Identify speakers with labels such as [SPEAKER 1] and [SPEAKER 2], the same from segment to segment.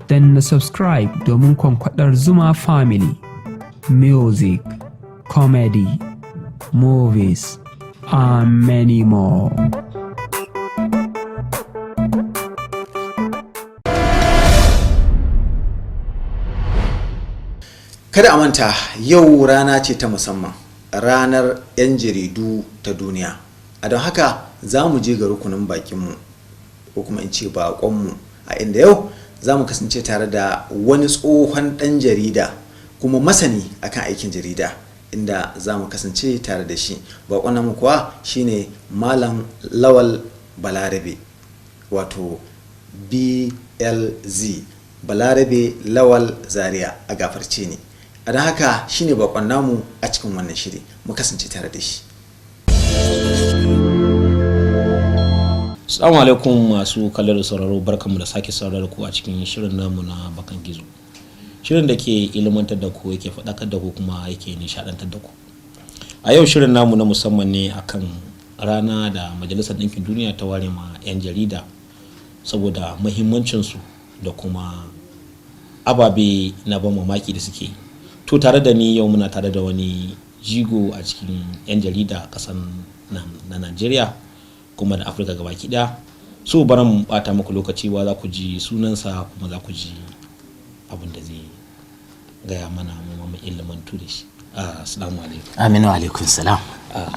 [SPEAKER 1] Danna subscribe domin kwankwadar Zuma Family. Music, comedy, movies, and many more.
[SPEAKER 2] Kada a manta, yau rana ce ta musamman, ranar 'yan jaridu ta duniya. A don haka za mu je ga rukunin bakinmu, ko kuma in ce baƙonmu, a inda yau za mu kasance tare da wani tsohon ɗan jarida kuma masani akan aikin jarida, inda za mu kasance tare da shi. Baƙon namu kuwa shine Malam Lawal Balarabe, wato BLZ, Balarabe Lawal Zaria, a gafarce ne. A don haka shine bakon namu a cikin wannan shiri, mu kasance tare da shi.
[SPEAKER 3] Assalamu alaikum masu kallo da sauraro, barkanmu da sake sauraro ku a cikin shirin namu na Bakan Gizo. Shirin da ke ilmantar da ku, yake faɗakar da ku, kuma yake nishaɗantar da ku. A yau shirin namu na musamman ne akan rana da Majalisar Ɗinkin Duniya ta ware ma 'yan jarida saboda muhimmancinsu da kuma ababe na ban mamaki da suke yi. To, tare da ni yau muna tare da wani jigo a cikin 'yan jarida a ƙasar na Najeriya kuma da Afirka gabaki ɗaya. So baran mu bata muku lokaci ba, za ku ji sunansa kuma za ku ji abin da zai gaya mana, mu ma mu ilmantu da shi. Assalamu alaikum.
[SPEAKER 4] Aminu, alaikum salam.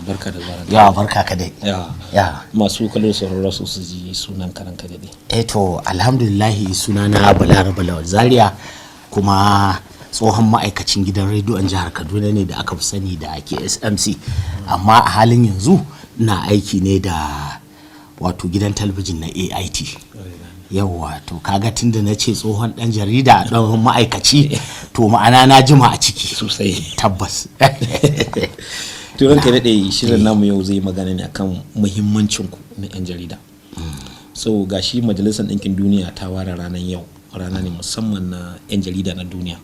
[SPEAKER 3] Barka da zuwa.
[SPEAKER 4] Ya, barka ka dai.
[SPEAKER 3] Ya.
[SPEAKER 4] Ya.
[SPEAKER 3] Masu kallo, sauraro su ji sunan karan ka daɗe.
[SPEAKER 4] Eh to, alhamdulillahi, sunana Balaraba Lawal Zaria, kuma tsohon ma'aikacin gidan rediyon jihar Kaduna ne da aka fi sani da KSMC, amma a halin yanzu ina aiki ne da wato gidan talabijin na AIT. Yawwa, to kaga tunda na ce tsohon dan jarida, ɗan ma'aikaci, to ma'ana na jima a ciki.
[SPEAKER 3] Sosai.
[SPEAKER 4] Tabbas.
[SPEAKER 3] To, ranka daɗe, shirin namu yau zai magana ne akan muhimmancin ku na 'yan jarida. So gashi Majalisar Ɗinkin Duniya ta ware ranar yau rana ne musamman na 'yan jarida na duniya.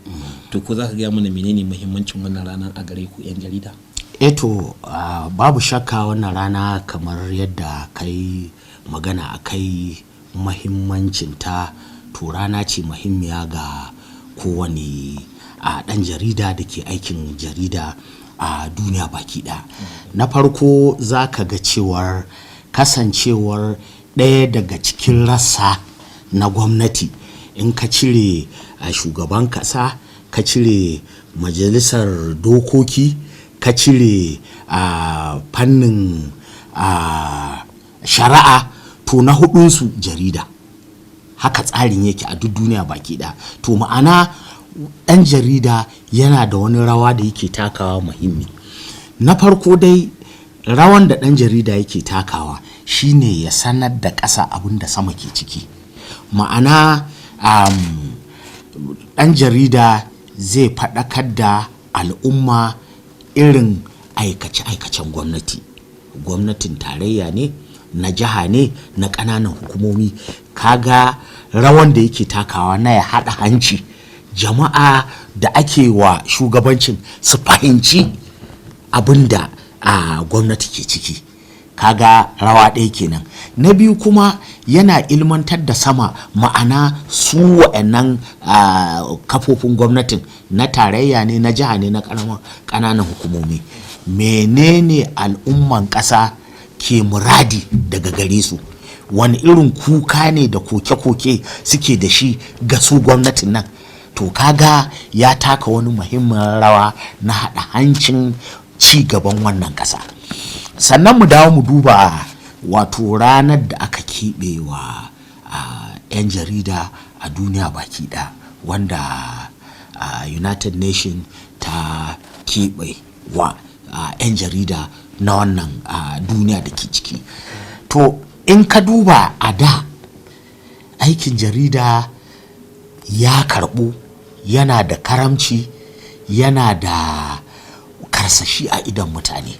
[SPEAKER 3] To, ko za ka gaya mana menene muhimmancin wannan ranar a gare ku 'yan jarida?
[SPEAKER 4] Eto, babu shakka wannan rana, kamar yadda kai magana a kai mahimmancinta, to rana ce muhimmiya ga kowane a ɗan jarida da ke aikin jarida a duniya baki ɗaya. Na farko, za ka ga cewar kasancewar ɗaya daga cikin rassa na gwamnati, in ka cire a shugaban ƙasa, ka cire majalisar dokoki, ka cire a fannin a shari'a, to na hudunsu jarida. Haka tsarin yake a duk duniya baki ɗaya. To ma'ana ɗan jarida yana da wani rawa da yake takawa muhimmi. Na farko dai, rawan da ɗan jarida yake takawa shine ya sanar da ƙasa abin da sama ke ciki. Ma'ana ɗan jarida zai faɗakar da al'umma irin aikace-aikacen gwamnati, gwamnatin tarayya ne, na jiha ne, na ƙananan hukumomi. Kaga rawan da yake takawa na ya haɗa hanci jama'a da ake wa shugabancin su fahimci abin da a gwamnati ke ciki. Kaga rawa ɗaya kenan. Na biyu kuma, yana ilmantar da sama, ma'ana su wa'annan kafofin gwamnatin, na tarayya ne, na jiha ne, na ƙananan hukumomi, menene al'umman ƙasa ke muradi daga gare su, wani irin kuka ne da koke-koke suke da shi ga su gwamnatin nan. To kaga ya taka wani muhimmin rawa na haɗa hancin ci gaban wannan ƙasa. Sannan mu dawo mu duba wato ranar da aka keɓe wa 'yan jarida a duniya baki ɗaya, wanda United Nation ta keɓe wa 'yan jarida na wannan duniya da ke ciki. To in ka duba, a da aikin jarida ya karɓu, yana da karamci, yana da karsashi a idon mutane.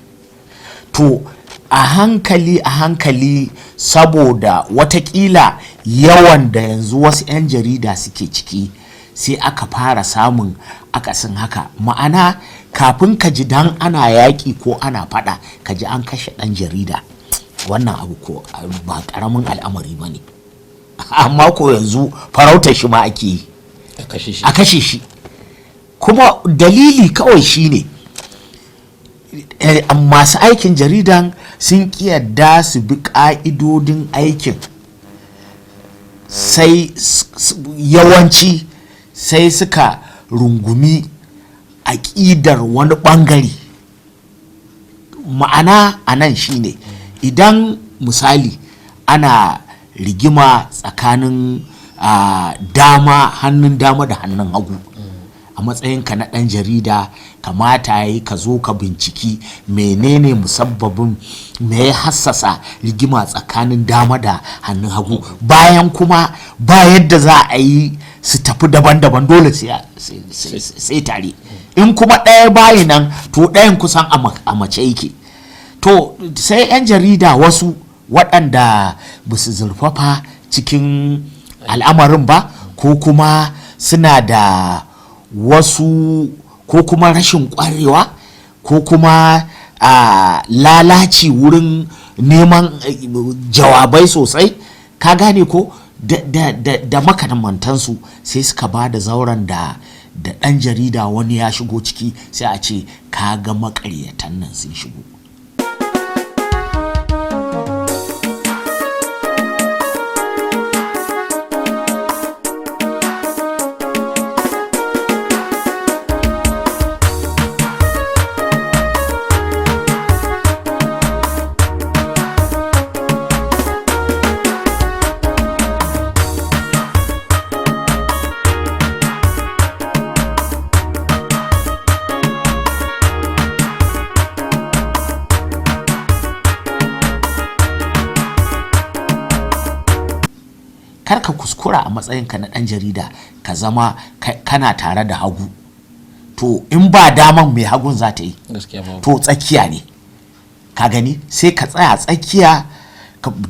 [SPEAKER 4] To a hankali a hankali, saboda watakila yawan da yanzu wasu 'yan jarida suke ciki, sai aka fara samun akasin haka. Ma'ana kafin ka ji dan ana yaƙi ko ana faɗa, ka ji an kashe ɗan jarida, wannan abu ko ba ƙaramin al'amari ba ne. Amma ko yanzu farautar shi ma ake yi.
[SPEAKER 3] A kashe shi.
[SPEAKER 4] A kashe shi. Kuma dalili kawai shine masu aikin jaridan sun ƙi yadda su bi ƙa'idodin aikin, sai yawanci sai suka rungumi aƙidar wani ɓangare. Ma'ana a nan shine, idan misali ana rigima tsakanin dama, hannun dama da hannun hagu, a matsayinka na ɗan jarida kamata ya yi ka zo ka binciki menene musabbabin, me ya hassasa rigima tsakanin dama da hannun hagu, bayan kuma ba yadda za a yi su tafi daban-daban, dole sai tare. In kuma ɗaya bayi nan, to ɗayan kusan a mace yake. To sai 'yan jarida wasu waɗanda ba su zurfafa cikin al'amarin ba, ko kuma suna da wasu, ko kuma rashin ƙwarewa, ko kuma lalaci wurin neman jawabai sosai, ka gane ko, da makamantansu, sai suka ba da zauren da ɗan jarida wani ya shigo ciki, sai a ce ka ga maƙaryatan nan sun shigo. Kar ka kuskura a matsayinka na ɗan jarida ka zama kana tare da hagu. To in ba daman, mai hagun za ta yi?
[SPEAKER 3] Gaskiya babu.
[SPEAKER 4] To tsakiya ne, ka gani, sai ka tsaya tsakiya.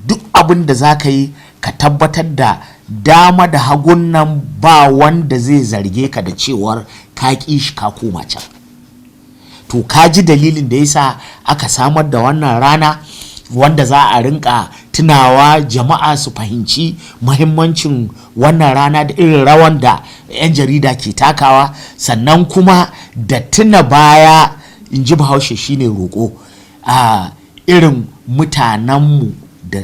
[SPEAKER 4] Duk abin da za ka yi, ka tabbatar da dama da hagun nan ba wanda zai zarge ka da cewar ka ƙi shi ka koma can. To ka ji dalilin da yasa aka samar da wannan rana, wanda za a rinka tunawa jama'a su fahimci mahimmancin wannan rana da irin rawan da 'yan jarida ke takawa, sannan kuma da tuna baya, in ji Bahaushe shine roƙo, a irin mutanenmu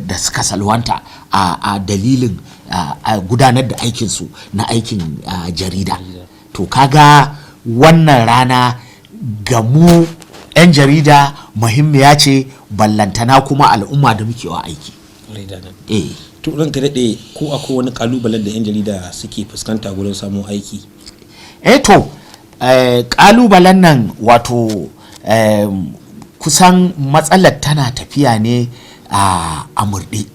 [SPEAKER 4] da suka salwanta a dalilin a gudanar da aikinsu na aikin jarida. To kaga wannan rana ga mu 'yan jarida muhimmiya ce, ballantana kuma al'umma da muke wa aiki.
[SPEAKER 3] Jarida nan.
[SPEAKER 4] Eh.
[SPEAKER 3] To ranka daɗe, ko akwai wani kalubalen da 'yan jarida suke fuskanta gurin samun aiki?
[SPEAKER 4] Eh, to kalubalen nan wato kusan matsalar tana tafiya ne a murɗe.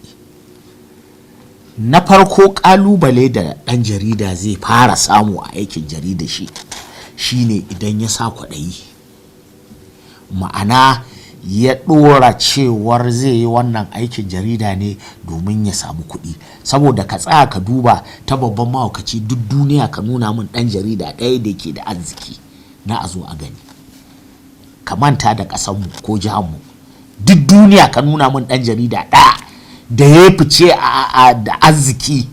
[SPEAKER 4] Na farko, kalubale da ɗan jarida zai fara samu a aikin jarida shi shine idan ya sa kwaɗayi, ma'ana ya ɗora cewar zai yi wannan aikin jarida ne domin ya samu kuɗi. Saboda ka tsaya ka duba ta babban mahaukaci, duk duniya ka nuna min ɗan jarida ɗaya da ke da arziki na a zo a gani. Ka manta da ƙasanmu ko jihanmu, duk duniya ka nuna min ɗan jarida ɗaya da ya fice da arziki.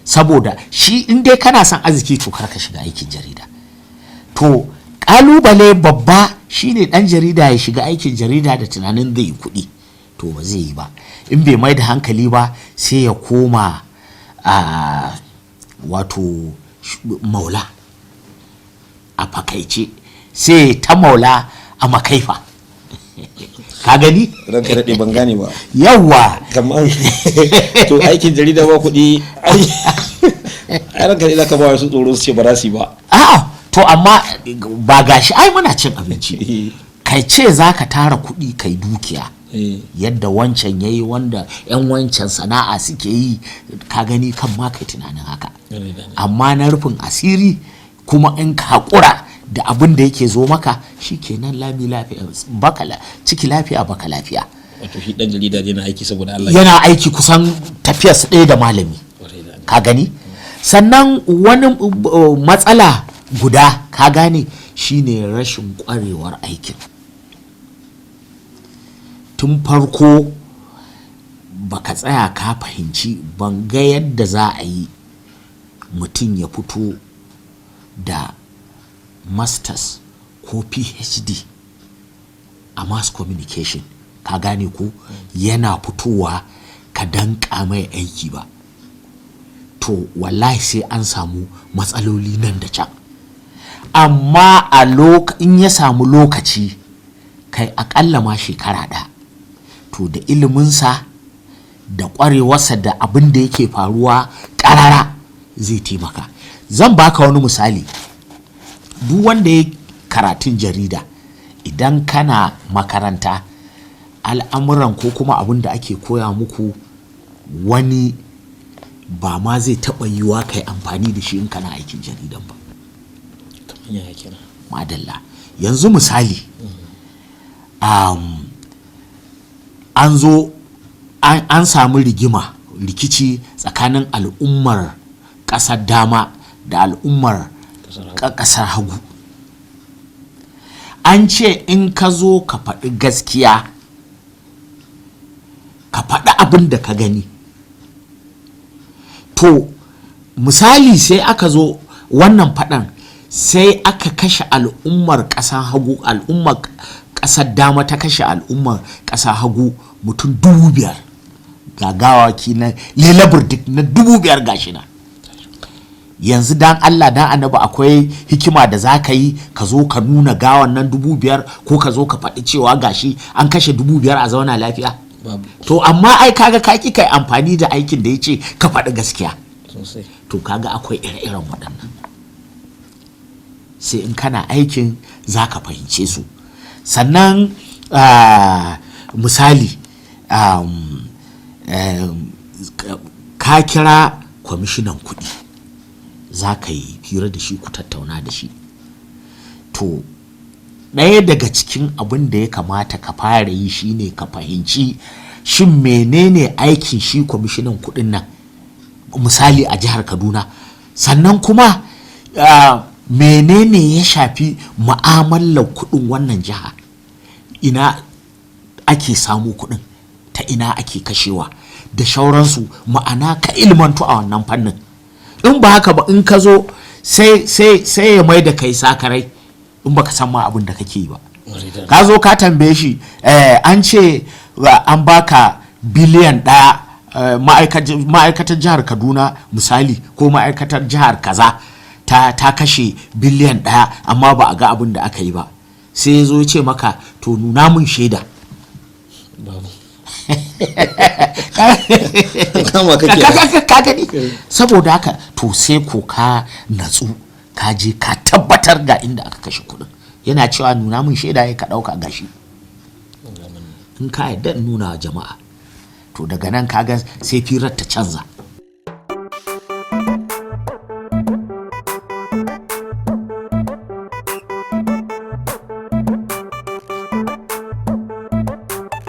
[SPEAKER 4] Saboda shi in dai kana son arziki, to kar ka shiga aikin jarida. To kalubale babba shine dan jarida ya shiga aikin jarida da tunanin zai yi kuɗi, to ba zai yi ba. In bai mai da hankali ba, sai ya koma a wato maula a fakaice, sai ta maula a makaifa, ka gani.
[SPEAKER 3] Ranka daɗe, ban gane ba.
[SPEAKER 4] Yawwa.
[SPEAKER 3] Kamar to aikin jarida ba kuɗi, ai ai ranka daɗe, zaka ba wasu tsoro su ce ba za su yi ba.
[SPEAKER 4] A'a, to amma ba gashi ai muna cin abinci. Kai ce za ka tara kuɗi kai dukiya yadda wancan ya yi, wanda 'yan wancan sana'a suke yi, ka gani, kan ma kai tunanin haka. Amma na rufin asiri kuma, in ka haƙura da abin da yake zo maka, shi kenan, lami lafiya, baka ciki lafiya, baka lafiya.
[SPEAKER 3] Wato shi ɗan jarida yana aiki saboda Allah.
[SPEAKER 4] Yana aiki kusan tafiyarsa ɗaya da malami, ka gani. Sannan wani matsala guda, ka gane, shine rashin kwarewar aikin tun farko. Baka tsaya ka fahimci, ban ga yadda za a yi mutum ya fito da masters ko PhD a mass communication, ka gane ko, yana fitowa ka danka mai aiki ba, to wallahi sai an samu matsaloli nan da can. Amma a in ya samu lokaci, kai akalla ma shekara ɗaya, to da iliminsa da ƙwarewarsa da abin da yake faruwa ƙarara zai taimaka. Zan baka wani misali. Duk wanda ya karatun jarida, idan kana makaranta, al'amuran ko kuma abin da ake koya muku, wani ba ma zai taɓa yiwa kai amfani da shi in kana aikin jaridan ba.
[SPEAKER 3] Kamar yaya kenan?
[SPEAKER 4] Madalla. Yanzu misali, an zo an samu rigima, rikici tsakanin al'ummar ƙasar dama da al'ummar
[SPEAKER 3] ƙasar hagu.
[SPEAKER 4] Ƙasar hagu. An ce in ka zo ka faɗi gaskiya, ka faɗi abin da ka gani. To misali, sai aka zo wannan faɗan, sai aka kashe al'ummar ƙasar hagu, al'ummar ƙasar dama ta kashe al'ummar ƙasar hagu mutum 5,000. Ga gawaki na lelabur duk na 5,000 gashi na. Yanzu dan Allah dan Annabi, akwai hikima da za ka yi ka zo ka nuna gawan nan 5,000, ko ka zo ka faɗi cewa gashi an kashe 5,000, a zauna lafiya?
[SPEAKER 3] Babu.
[SPEAKER 4] To amma ai kaga ka ki kai amfani da aikin da ya ce ka faɗi gaskiya.
[SPEAKER 3] Sosai.
[SPEAKER 4] To kaga akwai ire-iren waɗannan, sai in kana aikin za ka fahimce su. Sannan misali, ka kira kwamishinan kuɗi, za ka yi hira da shi, ku tattauna da shi. To ɗaya daga cikin abin da ya kamata ka fara yi shine ka fahimci shin menene aikin shi kwamishinan kuɗin nan, misali a jihar Kaduna. Sannan kuma menene ya shafi mu'amalar kuɗin wannan jiha, ina ake samu kuɗin, ta ina ake kashewa, da shauransu. Ma'ana ka ilmantu a wannan fannin. In ba haka ba, in ka zo sai ya mai da kai sakarai in baka san ma abin da kake yi ba. Ka zo ka tambaye shi, an ce an baka biliyan 1, ma'aikatar jihar Kaduna misali, ko ma'aikatar jihar kaza ta kashe biliyan 1, amma ba a ga abin da aka yi ba. Sai ya zo ya ce maka, "To nuna mun shaida."
[SPEAKER 3] Babu. Kama kake.
[SPEAKER 4] Ka gani? Saboda haka to sai ko ka natsu, ka je ka tabbatar ga inda aka kashe kuɗin. Yana cewa nuna mun shaida, ya ka ɗauka, gashi, in ka yadda in nuna wa jama'a. To daga nan kaga sai firar ta canza.